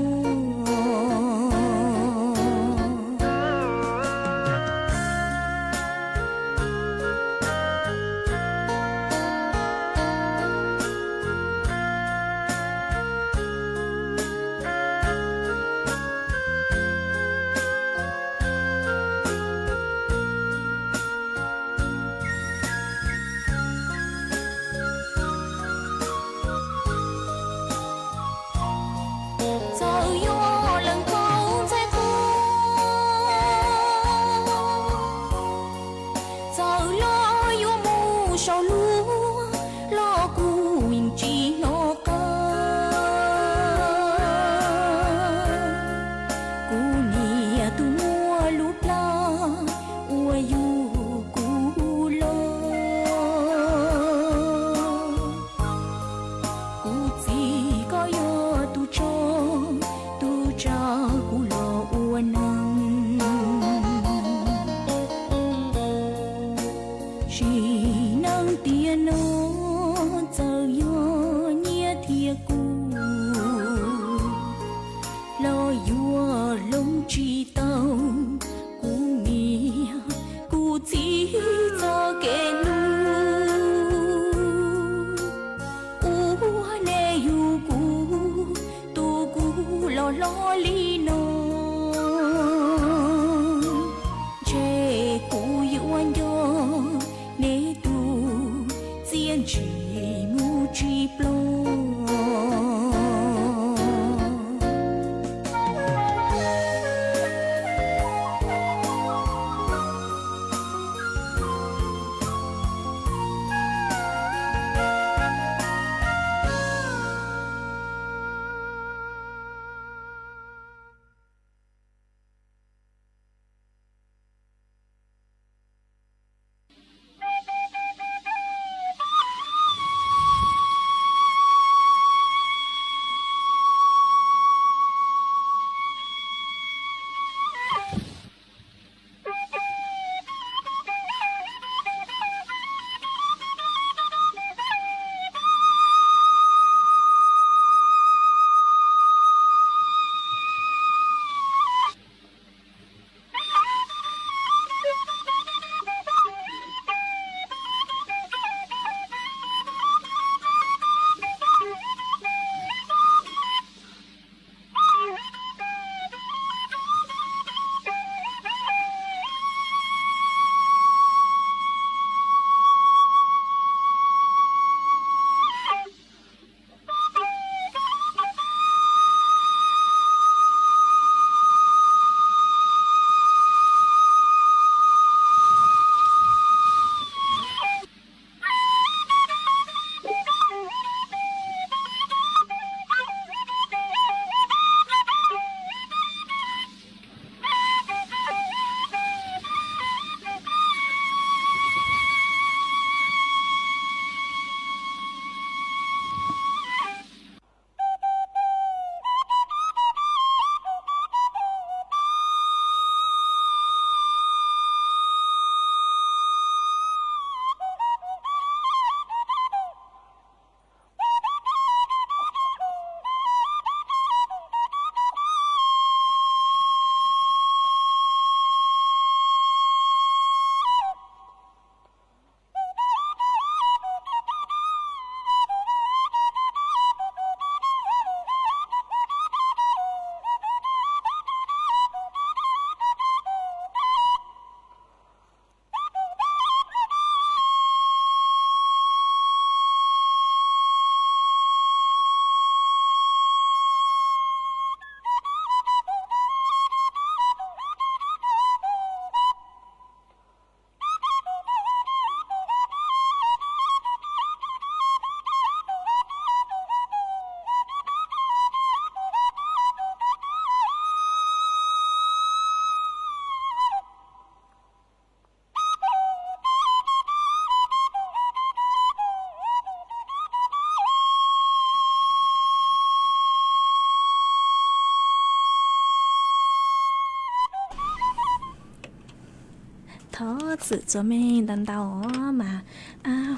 Thov txim txuas mej ntau ntau os mas,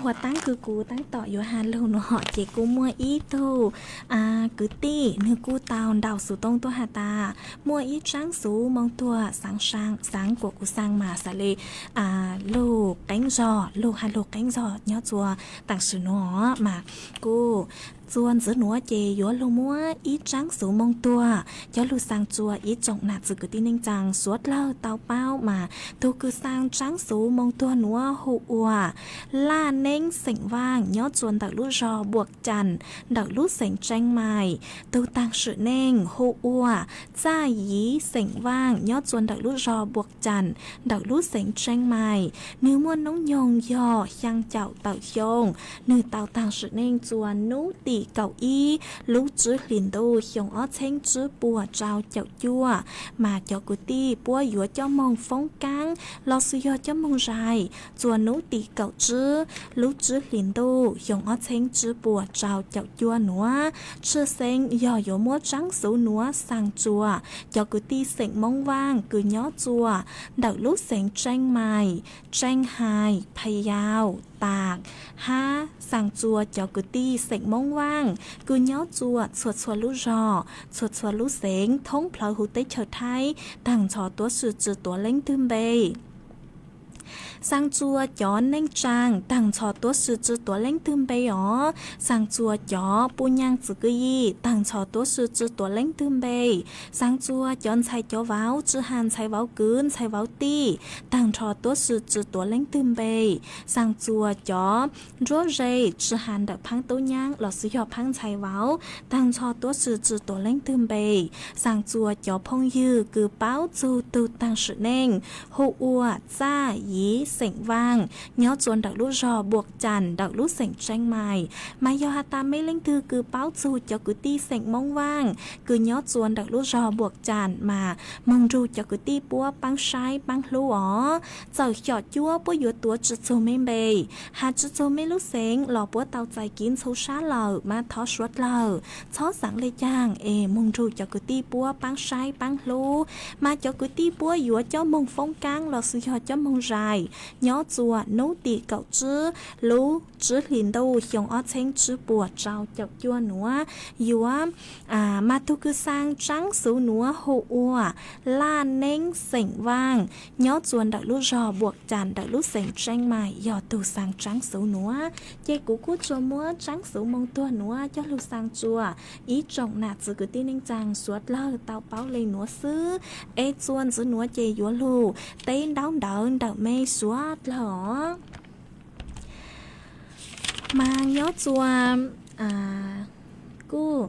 huas taab kws kuv taab tom yuav has lug nuav hom ces kuj muaj ib tug kwv tij nwg kuj tau ntaus xuv tooj tuaj has tas muaj ib tsaab xuv moo tuag xaav kuas kuv xaa mas xaav le lug qeeb zog, lug has lug qeeb zog nyob txua taam sim nuav mas kuj txua ntxiv nuav ces yuav lug muab ib tsaab xuv moo tuag coj lug xaa txua ib tsoom nam txiv kwv tij neej tsaa suav dlawg tau paub mas tug kws xaa tsaab xuv moo tuag nuav hu ua Laj Neeb xeem Vaaj nyob txua ntawm lub zog Npuam Cas ntawm lub xeev Tseeb Mais. Tug taag sim neej hu ua Txaj Yiv xeem Vaaj nyob txua ntawm lub zog Npuam Cas ntawm lub xeev Tseeb Mais. Nwg muaj noob nyoog yog xyaa caum tawm xyoo. Nwg tau taag sim neej txua nub tim kaum ib lub tsib hlis ntuj xyoo ob txheeb tsib puas rau caum cuaj. Mas cov kwv tij puab yuav coj moog foob kaab los xwb yog coj moog zais txua nub tim kaum tsib lub tsib hlis ntuj xyoo ob txheeb tsib puas rau caum cuaj nuav. Tshwj xeeb yog yuav muab tsaab xuv nuav xaa txua cov kwv tij xeem Moob Vaaj kws nyob txua ntawm lub xeev Tseeb Mais, Tseeb Hais, Pha Yau, Tam, hab xaa txua cov kwv tij xeem Moob Vaaj kws nyob txua txhua txhua lub zog, txhua txhua lub xeev thoob plawg huv teb chaws Thaib taag nrho tuab si tsi tuav leej twg npe. Xaa txua cov neej tsaa taag nrho tuab si tsi tuav leej twg npe os. Xaa txua cov puj nyaaj txwv kwv yij taag nrho tuab si tsi tuav leej twg npe. Xaa txua cov ntxhais cov vauv tsi has ntxhais vauv kwv ntxhais vauv tij taag nrho tuab si tsi tuav leej twg npe. Xaa txua cov nruab ze tsi has ntawm phaab tub nyaab los xwb yog phaab ntxhais vauv taag nrho tuab si tsi tuav leej twg npe. Xaa txua cov phooj ywg kws paub txug tug taag sim neej hu ua Txaj Yiv xeem Vaaj nyob txua ntawm lub zog Npuam Cas ntawm lub xeem Tseeb Mais. Mas yog has tas mej leej twg kws paub txug cov kwv tij xeem Moob Vaaj kws nyob txua ntawm lub zog Npuam Cas mas moog nrug cov kwv tij puab paab saib paab hlub os. Txawm xyom cuab puab yuav tuav tsi txug mej npe, has tsi txug mej lub xeev los puab tau txais kiv ntxhov sab lawm mas thov suav dlawg txhob xaav le caag es moog nrug cov kwv tij puab paab saib paab hlub. Mas cov kwv tij puab yuav coj moog foob kaab los xwb yog coj moog zais nyob txua nub tim kaum tsib lub tsib hlis ntuj xyoo ob txheeb tsib puas rau caum cuaj nuav yuav mas tug kws xaa tsaab xuv nuav hu ua Laj Neeb xeem Vaaj nyob txua ntawm lub zog Npuam Cas ntawm lub xeem Tseeb Mais yog tug xaa tsaab xuv nuav. Ces kuv kuj tsuas muab tsaab xuv moo tuag nuav coj lug xaa txua ib tsoom nam txiv kwv tij neej tsaa suav dlawg tau paub le nuav xwb. Es txua ntxiv nuav ces yuav lug teb ntaub ntawv ntawm mej suav dlawg os. Mas nyob txua kuj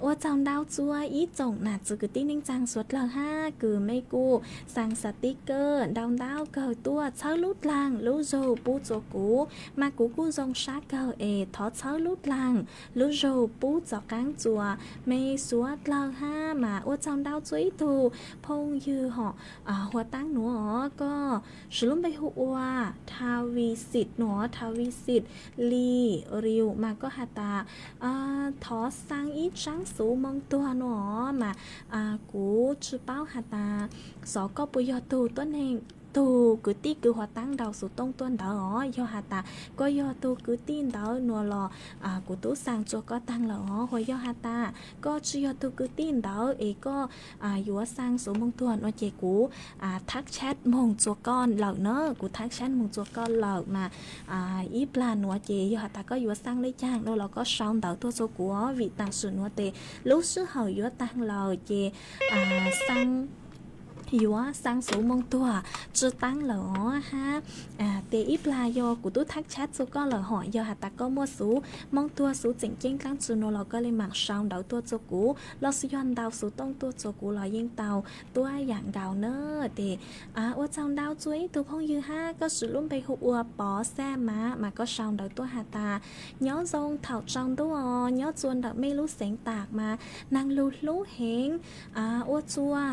ua tsaug ntau txua ib tsoom nam txiv kwv tij neej tsaa suav dlawg hab kws mej kuj xaa xav tib kawg ntau ntau kawg tuaj txhawb lub dlaag lub zug pub txua kuv, mas kuv kuj zoo sab kawg es thov txhawb lub dlaag lub zug pub txov qaab txua mej suav dlawg hab. Mas ua tsaug ntau txua ib tug phooj ywg hom huas taab nuav os, koj swv lub npe hu ua Thavisit nuav, Thavisit Li Riu, mas koj has tas thov xaa ib tsaab xuv moo tuag nuav mas kuv tsi paub has tas xov koj puas yog tug tuab neeg, tug kwv tij kws huas taab ntaus xuv tooj tuaj ntawd os. Yog has tas koj yog tug kwv tij ntawd nuav los kuv tub xaa txua koj taag lawm os. Hos yog has tas koj tsi yog tug kwv tij ntawd es koj yuav xaa xuv moo tuag nuav ces kuv thab chat moog txua koj lawm na, kuv thab chat moog txua koj lawm mas ib plag nuav ces yog has tas koj yuav xaa le caag nuav los koj sau ntawv tuaj txua kuv os, vim tam sim nuav tes lub sij hawm yuav taag lawm ces xaa yuav xaa xuv moo tuag tsi taab lawm os hab. Tes ib plag yog kuv tub thab chat txua koj lawm hos yog has tas koj muaj xuv moo tuag xuv tseem ceeb dlaab tsi nuav los koj le maam sau ntawv tuaj txua kuv los xwb yog ntaus xuv tooj tuaj txua kuv los yeej tau tuab yaam nkaus na. Tes ua tsaug ntau txua ib tug phooj ywg hab koj swv lub npe hu ua Pov Xaj Mav mas koj sau ntawv tuaj has tas nyob zoo thaum tsaus ntuj os, nyob txua ntawm mej lub xeev tas mas naag lug hlub heev, ua txua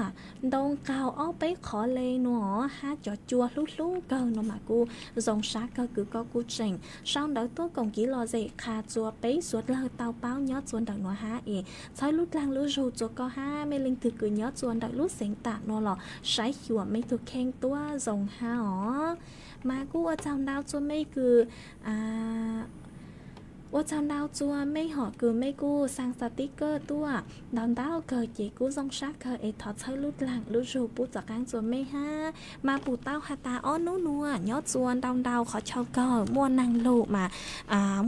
ntoo qaug ob peb qhov le nuav hab cov cua hlub hlub kawg no mas kuj zoo sab kawg kws koj kuj tseem sau ntawv tuaj koom kev lom zem qha txua peb suav dlawg tau paub nyob txua ntawm nuav hab es txhawb lub dlaag lub zug txua koj hab mej leej twg kws nyob txua ntawm lub xeev tam nuav los saib xyuas mej tug kheej tuab zoo hab os. Mas kuj ua tsaug ntau txua mej kws ua tsaug ntau txua mej hom kws mej kuj xaa xav tib kawj tuaj ntau ntau kawg ces kuj zoo sab kawg es thov txhawb lub dlaag lub zug pub txav qaab txua mej hab. Mas pum tau has tas ob nub nuav nyob txua ntau ntau qhov chaw kawg muaj naag lug mas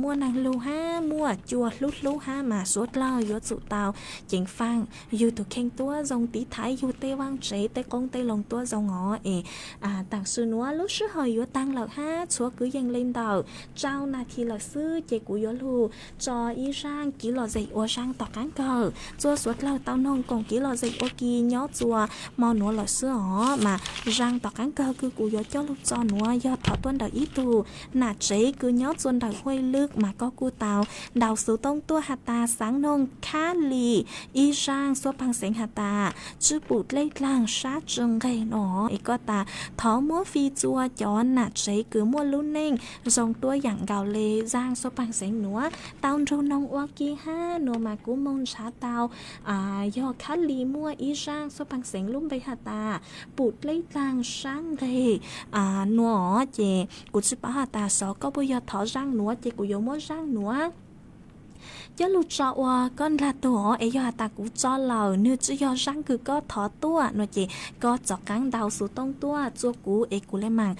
muaj naag lug hab muaj cua hlub hlub hab mas suav dlawg yuav tsum tau ceev faam yug tug kheej tuab zoo tiv thaiv yug tej vaaj tsev tej qoob tej loo tuab zoo os es taam sim nuav lub sij hawm yuav taag lawm hab txhua kwv yees le ntawm rau nas this lawm xwb ces kuv yuav lug tso ib zaaj kev lom zem ua zaaj tom qaab kawg txua suav dlawg tau noog koom kev lom zem ua ke nyob txua mo nuav lawm xwb os. Mas zaaj tom qaab kawg kws kuv yuav coj lug tso nuav yog thov tuaj ntawm ib tug nam tsev kws nyob txua ntawm Huaj Lwb mas koj kuj tau ntaus xuv toob tuaj has tas xaav noog khab li ib zaaj xuab paag xeev has tas tsw pum dlej dlaag sab tsw nqeg no es koj tas thov muab fij txua cov nam tsev kws muaj lub neej zoo tuab yaam nkaus le zaaj xuab paag xeev nuav tau nrug noog ua ke hab nuav mas kuv moog ntshav tau yog khab li muaj ib zaaj xuab paag xeev lub npe has tas pum dlej dlaag sab nqeg nuav ces kuv tsi paub has tas xyov koj puas yog thov zaaj nuav ces kuv yuav muab zaaj nuav coj lug tso ua koj ndlag tug os. Es yog has tas kuv tso lawm nwg tsi yog zaaj kws koj thov tuaj no ces koj rov qaab ntaus xuv toob tuaj txua kuv es kuv le maam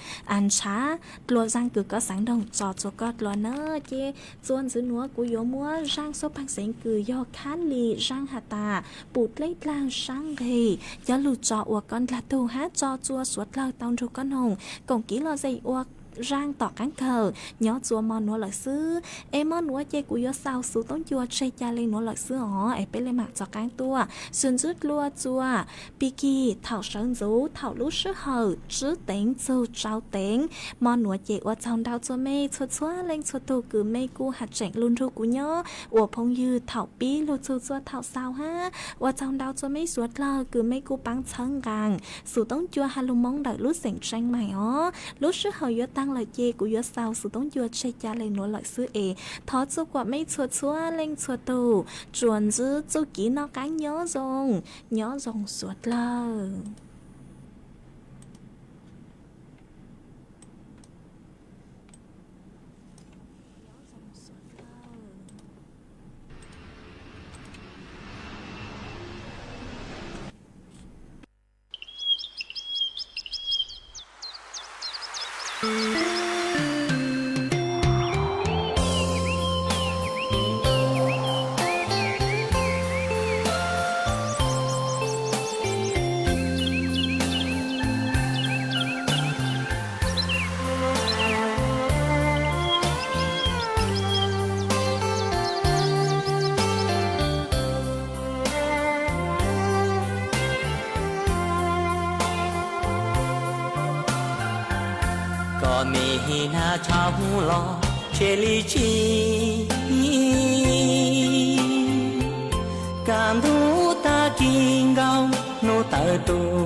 ntshav dlua zaaj kws koj xaav noog tso txua koj dlua na. Ces txua ntxiv nuav kuv yuav muab zaaj xuab paag xeev kws yog khab li zaaj has tas pum dlej dlaag sab nqeg coj lug tso ua koj ndlag tug hab tso txua suav dlawg tau nrug koj noog koom kev lom zem ua zaaj tom qaab kawg nyob txua mo nuav lawm xwb. Es mo nuav ces kuv yuav xaus xuv toob ncua tseg ca le nuav lawm xwb os. Es peb le maam rov qaab tuaj sw ntsib dlua txua pig kig thaum sawv ntxuv thaum lub sij hawm tsib teev txug tsau teev. Mo nuav ces ua tsaug ntau txua mej txhua txhua leej txhua tug kws mej kuj has tseem lug nrug kuv nyob ua phooj ywg thaum pib lug txug txua thaum xaus hab ua tsaug ntau txua mej suav dlawg kws mej kuj paab txhawb nqaa xuv toob ncua has lug Moob ntawm lub xeem Tsheej Maim os. Lub sij hawm yuav taag lawm ces kuv yuav xaus xuv toob ncua tseg ca le nuav lawm xwb es thov txua kuam mej txhua txhua leej txhua tug tsuas ntsib txuj kev noj qaab nyob zoo, nyob zoo suav dlawg. Koj me hnav tshauv los tshe li tsi, kaj ntug tag kis nkaus hnub tawm tuaj.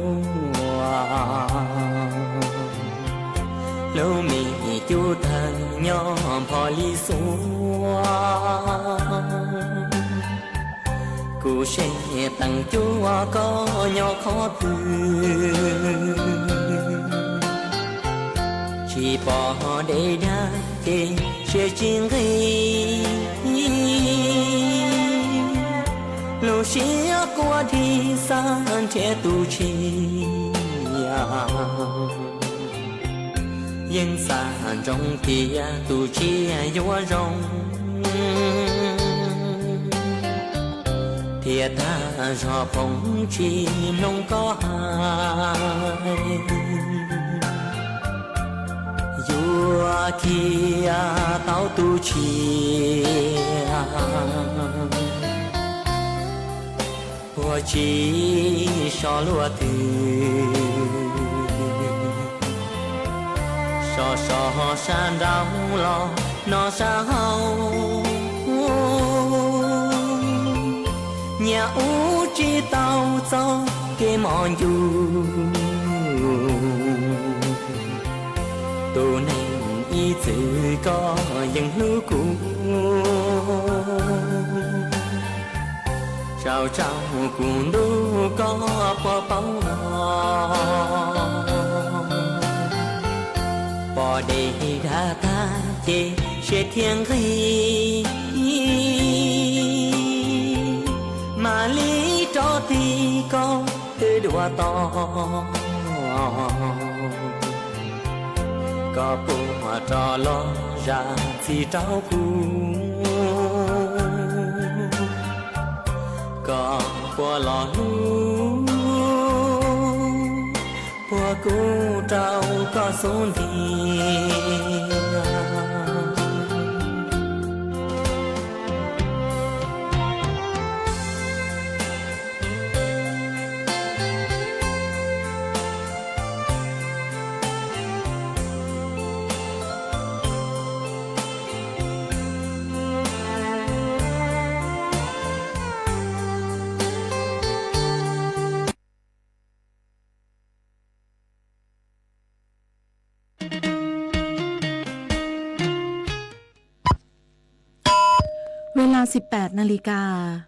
Lub me cub tawg nyob npho li xuab, kuv seb teev cub koj nyob qhov twg. Tsis pom dej dag ces siab tsis nqig, lub siab quaj dhi xav nrhiav tus tshiab. Yeej xav ntsoov tias tus tshiab yuav zoo, thiab tag zog phoov tsis mloog koj hais. Yuav khiav tau tus tshiab puag tsis so luaj twg, so so sab nraud los no sab hauv, nyias ua tsis tau txog Kev mos ncus, tus neeg ib txwm koj yeej hlub kuv, sau rau kuv ntuj koj puas paub. Pom dej dag tag ces siab thiab nqig, mam li rov tig koj twb dua to. Koj puas rov los zam txim rau kuv, koj puas los hlub, puas kuv rau koj xub ntiag. Ves las siv peb nas li kas